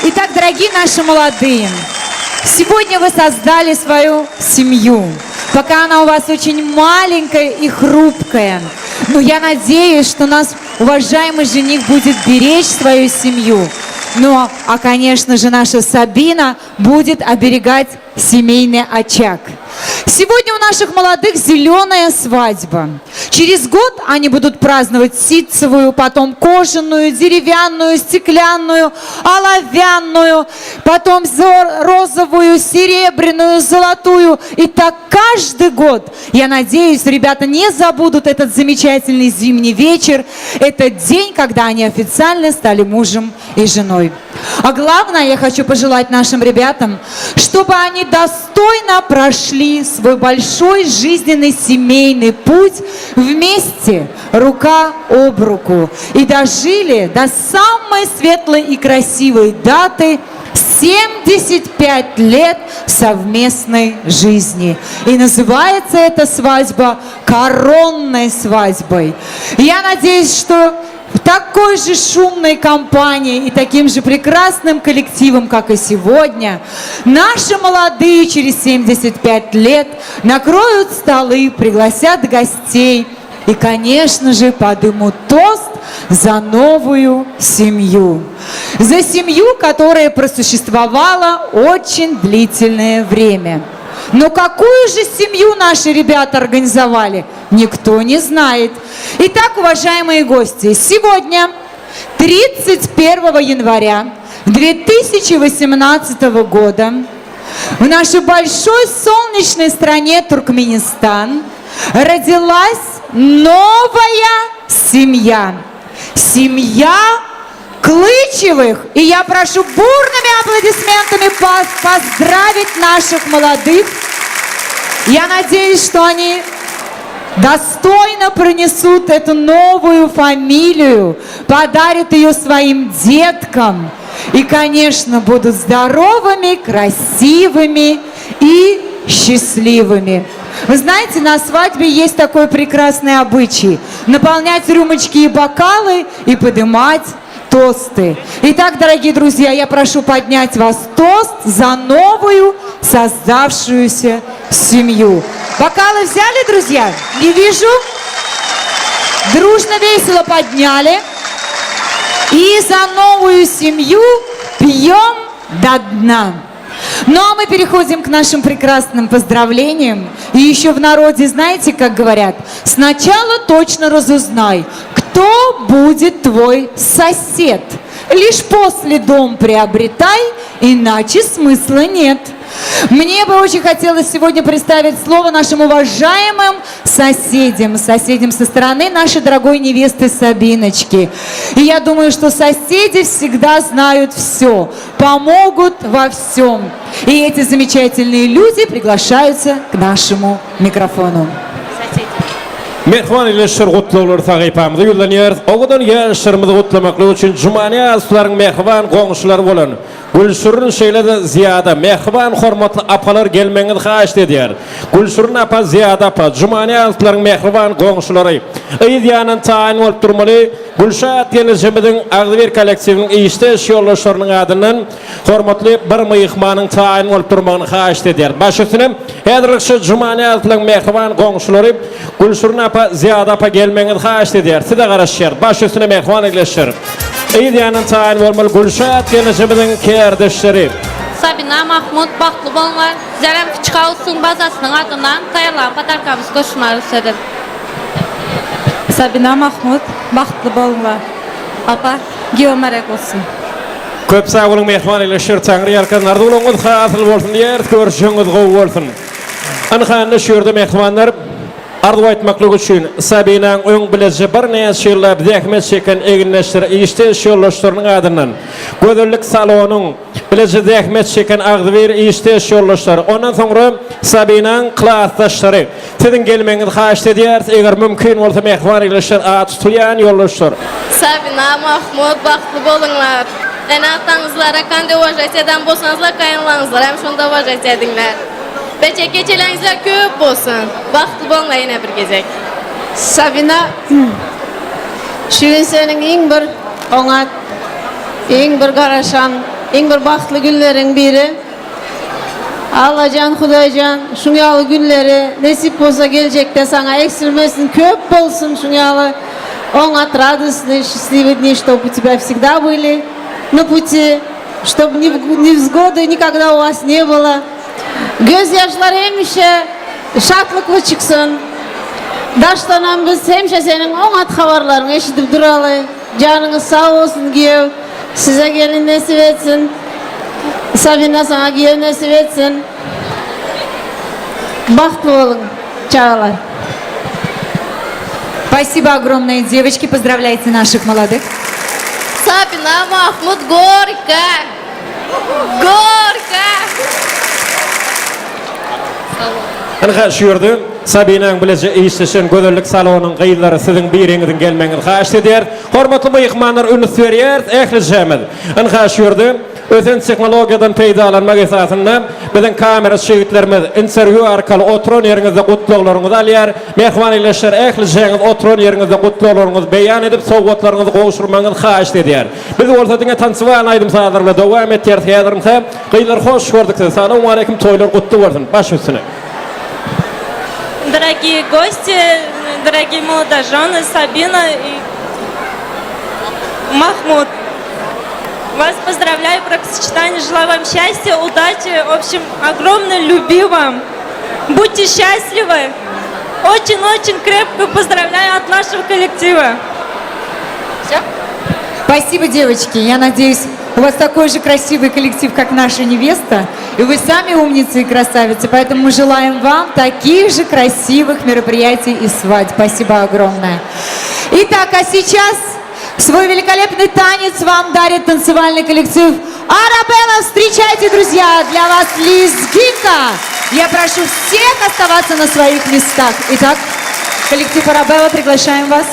Итак, дорогие наши молодые, сегодня вы создали свою семью. Пока она у вас очень маленькая и хрупкая. Но я надеюсь, что нас уважаемый жених будет беречь свою семью. Ну, а, конечно же, наша Сабина будет оберегать семейный очаг. Сегодня у наших молодых зеленая свадьба. Через год они будут праздновать ситцевую, потом кожаную, деревянную, стеклянную, оловянную, потом розовую, серебряную, золотую. И так каждый год. Я надеюсь, ребята не забудут этот замечательный зимний вечер, этот день, когда они официально стали мужем и женой. А главное, я хочу пожелать нашим ребятам, чтобы они достойно прошли свой большой жизненный семейный путь вместе, рука об руку, и дожили до самой светлой и красивой даты 75 лет совместной жизни. И называется эта свадьба коронной свадьбой. Я надеюсь, что в такой же шумной компании и таким же прекрасным коллективом, как и сегодня, наши молодые через 75 лет накроют столы, пригласят гостей и, конечно же, подымут тост за новую семью. За семью, которая просуществовала очень длительное время. Но какую же семью наши ребята организовали, никто не знает. Итак, уважаемые гости, сегодня, 31 января 2018 года, в нашей большой солнечной стране Туркменистан родилась новая семья. Семья Клычевых. И я прошу бурными аплодисментами поздравить наших молодых. Я надеюсь, что они достойно пронесут эту новую фамилию, подарят ее своим деткам и, конечно, будут здоровыми, красивыми и счастливыми. Вы знаете, на свадьбе есть такой прекрасный обычай – наполнять рюмочки и бокалы и подымать тосты. Итак, дорогие друзья, я прошу поднять вас тост за новую создавшуюся семью. Бокалы взяли, друзья? Не вижу. Дружно, весело подняли. И за новую семью пьем до дна. Ну а мы переходим к нашим прекрасным поздравлениям. И еще в народе, знаете, как говорят, сначала точно разузнай, кто будет твой сосед. Лишь после дом приобретай, иначе смысла нет. Мне бы очень хотелось сегодня представить слово нашим уважаемым соседям, соседям со стороны нашей дорогой невесты Сабиночки. И я думаю, что соседи всегда знают все, помогут во всем. И эти замечательные люди приглашаются к нашему микрофону. Mähriban ildeşler gutlaglary sahypamyza ýüzlenýäris. Owadan ýaşlarymyzy gutlamaklyk üçin Jumanyýazowlaryň mähriban goňşulary bolan Gülşirin şeýle-de Zyýada, mähriban hormatly apalar gelmegiňizi haýyşt edýär. Gülşirin apa, Zyýada apa, Jumanyýazowlaryň mähriban goňşulary. Yz ýanyndan taýyn bolup durmaly. Gülşat gelnejemiziň agzybir kollektiwiniň işdeş ýoldaşlarynyň adyndan hormatly bir myhmanyň taýyn bolup durmagyny haýyşt edýär. Baş üstüne, häzirlikçe Jumanyýazowlaryň mähriban goňşulary Gülşirin apa, Zyýada apa gelmegiňizi haýyşt edýär. Size garaşýar. Baş üstüne mähriban ildeşler. Yz ýanyndan taýyn bolmaly Gülşat gelnejemiziň kärdeşleri. Sabina, Mahmut bagtly boluňlar. Sizlerem Kiçi Hausyň bazasynyň adyndan taýýarlan podarkamyzy goşmaga rugsat ediň. Sabina, Mahmut bagtly boluňlar. Apa, giýew marek bolsun. Köp sag boluň mähriban ildeşler Taňry ýalkasyn arzuwlaryňyz hasyl bolsun diýýäris görüşjegiňiz gowy bolsun. Ynha indi şu ýerde mähribanlar Arzuw aýtmaklyk üçin, Sabinaň öň bileje birnäçe ýyllap zähmet çeken egindeşleri, işdeş ýoldaşlarynyň adyndan, gözellik salonyň bileje zähmet çeken agzybir işdeş ýoldaşlary, ondan soňra Sabinaň klasdaşlary, siziň gelmegiňizi haýyşt edýäris, eger mümkin bolsa mähriban ildeşler, ady tutulýan ýoldaşlar. Sabina, Mahmut, bagtly boluňlar! Ene-ataňyzlara kande uwažat eden bolsaňyzlar, kaýynlaňyzlara hem şonda uwažat ediňler. Beçe keçeleňizler köp bolsun. Bagtly boluňlar ýene bir gezek. Sabina şu gün seniň iň bir oňat, iň bir garaşan. Iň bir bagtly günleriň biri. Allajan Hudaýjan şuň ýaly günleri nesip bolsa geljekde saňa egsilmesin köp bolsun şuň ýaly oňat radostnyý şçestliwyý dni ştob u tebya vsegda byli na puti ştob nevzgody nikogda u vas ne bylo göz ýaşlar hemişe şatlykly çyksyn daşdanam biz hemişe seniň oňat habarlaryňy eşidip duraly janyňyz sag bolsun giýew Size gelin nesip etsin. Sabina saňa giýew nesip etsin. Bagtly boluň çagalar. Спасибо огромное, девочки. Поздравляйте наших молодых. Sabina Mahmut Gorka. Gorka. Ynha şu ýerde Sabinaň bileje işleşen gözellik salonyň gyzlary siziň biriňiziň gelmegiňizi haýyşt edýäris. Hormatly myhmanlar üns berýäris ählijemiz. Ynha şu ýerde ösen tehnologiýadan peýdalanmak esasynda biziň kameraçy ýigitlerimiz interwýu arkaly oturan ýeriňizde gutlaglaryňyzy alýar. Mähriban ildeşler ählijeňiz oturan ýeriňizde gutlaglaryňyzy beýan edip sowgatlaryňyzy gowşurmagyňyzy haýyşt edýär. Biz bolsa diňe tansywan aýdym-sazlar bilen dowam etýäris häzirmse. Gyzlar hoş gördük sizi. Salowmaleýkim toýlar gutly bolsun. Baş üstüne. Дорогие гости, дорогие молодожены, Сабина и Махмуд. Вас поздравляю, бракосочетание, желаю вам счастья, удачи, в общем, огромной любви вам. Будьте счастливы. Очень-очень крепко поздравляю от нашего коллектива. Все? Спасибо, девочки. Я надеюсь, у вас такой же красивый коллектив, как наша невеста. И вы сами умницы и красавицы. Поэтому мы желаем вам таких же красивых мероприятий и свадьб. Спасибо огромное. Итак, а сейчас свой великолепный танец вам дарит танцевальный коллектив Арабелла. Встречайте, друзья, для вас Лизгинка. Я прошу всех оставаться на своих местах. Итак, коллектив Арабелла, приглашаем вас.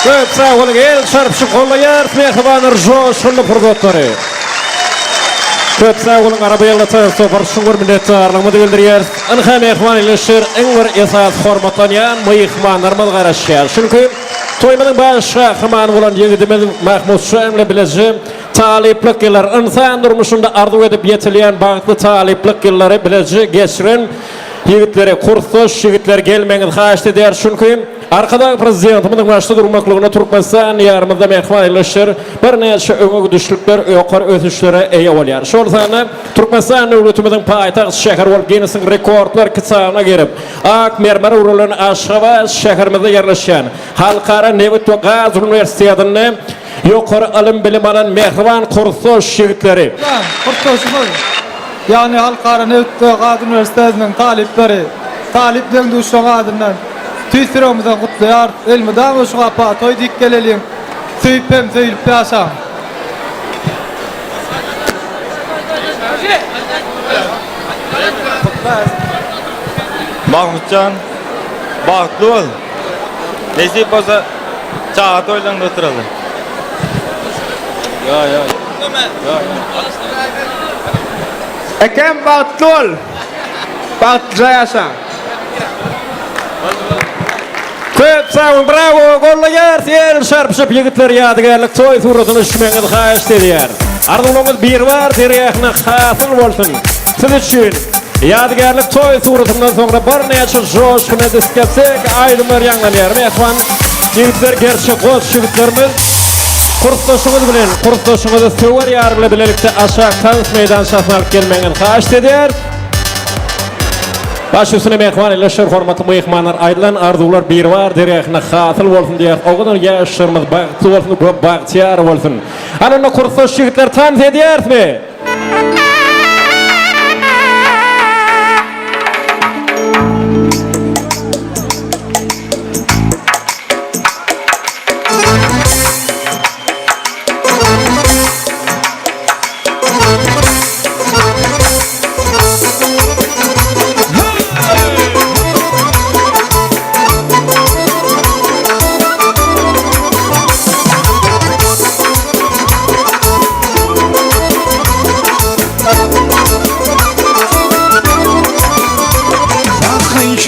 Köp sag boluň, el çarpyşyp gollaýarys mähribanlar joşgunly pursatlary. Köp sag boluň Araba ýygnatan topar çuňňur minnetdarlygymyzy bildirýäris. Ynha mähriban ildeşler iň bir esasy hormatlanýan myhmanlarymyz garaşýar. Çünki toýumyzyň baş gahrymany bolan ýigidimiz Mahmut şa bilen bileje talyplyk ýyllary, ynsan durmuşynda arzuw edip ýetilýän bagtly talyplyk ýyllary bileje geçiren Ýigitleri, kursdaş ýigitler gelmegiňizi haýyşt edýäris, çünki Arkadag Prezidentimiziň başda durmaklygynda Türkmenistan Diýarymyzda mähriban ildeşler birnäçe öňe gidişlikler, ýokary ösüşlere eýe bolýar. Şol sanda Türkmenistan döwletimiziň paýtagt şäheri bolup Ginnesiň rekordlar kitabyna girip, ak mermer öwrülen Aşgabat şäherimizde ýerleşýän Halkara nebit we gaz uniwersitetinde ýokary ylym-bilim alan mähriban kursdaş ýigitleri, Kursdaşymyz Ýagny Halkara nebit we gaz uniwersitetiniň talyplary talyp deň-duşlaryň adyndan tüýs ýüregimizden gutlaýarys. Elmydama şu gapa toý diýip geleliň. Söýüp hem söýülip ýaşaň. Mahmutjan bagtly bol. Nesip bolsa çaga toýlaryňda oturaly. Ýa ýa. Ekem bagtly bol. Bagtlyja ýaşaň. Köp sag boluň brawo gollaýarys el çarpyşyp ýigitler ýadygärlik toý suratyna düşmegiňizi haýyşt edýäris. Arzuwlaryňyz biribar dergähine hasyl bolsun. Siz üçin ýadygärlik toý suratyndan soňra birnäçe joşgunly diskoteka aýdymlar ýaňlanýar. Mähriban ýigitler gerçek goç ýigitlerimiz kursdaşyňyz bilen kursdaşyňyzy söwer ýar bilen bilelikde aşak tans meýdançasyna alyp gelmegiňizi haýyşt edýäris. Baş üstüne mähriban ildeşler, hormatly myhmanlar, aýdylan arzuwlar biribar dergähinde hasyl bolsun diýýäris. Owadan ýaşlarymyz bagtly bolsun we bagtyýar bolsun. Hany onda kursdaş ýigitler tans edýärismi?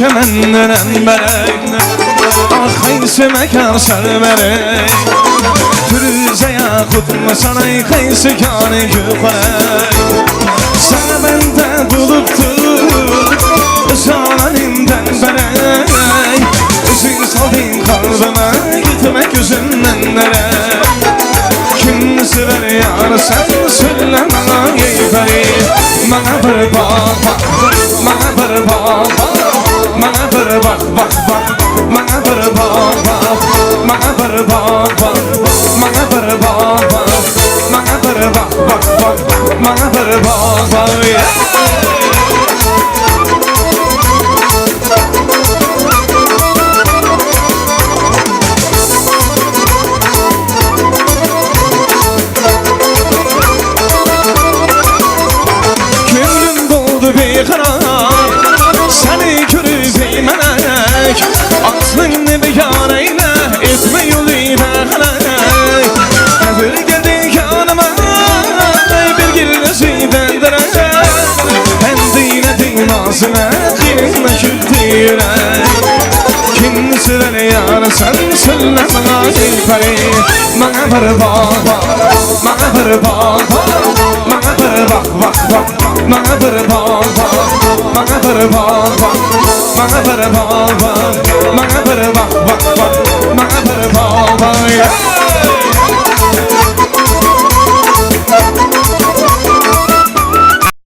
Çemendenem berek Ah haýsy mekan serberek Pürüze yakut saray haýsy kany küpelek Sana bende bulupdur Zalimden berek Zil saldın kalbime Gitmek yüzünden nerek Kim sever yar sen söyle bana ey peri Bana bir bak bak Bana bir bak bak Bana bir bak bak bak Bana bir bak bak Bana bir bak bak Bana bir bak bak Bana bir bak bak bak Bana bir bak bak Köňlüm doldy bikarar Seni görüp eýmenek Aslyňny beýan eýle Etme ýoly bähelek Häzir geldi ýanyma Bir girmesi bendere Pendine nazyna Kıyma küldü ýürek Kim sever ýar sen söyle maňa eý peri Maňa bir bak bak Maňa bir bak bak Maňa bir bak bak bak Maňa bir bak bak Maňa bir bak bak Maňa bir bak bak Maňa bir.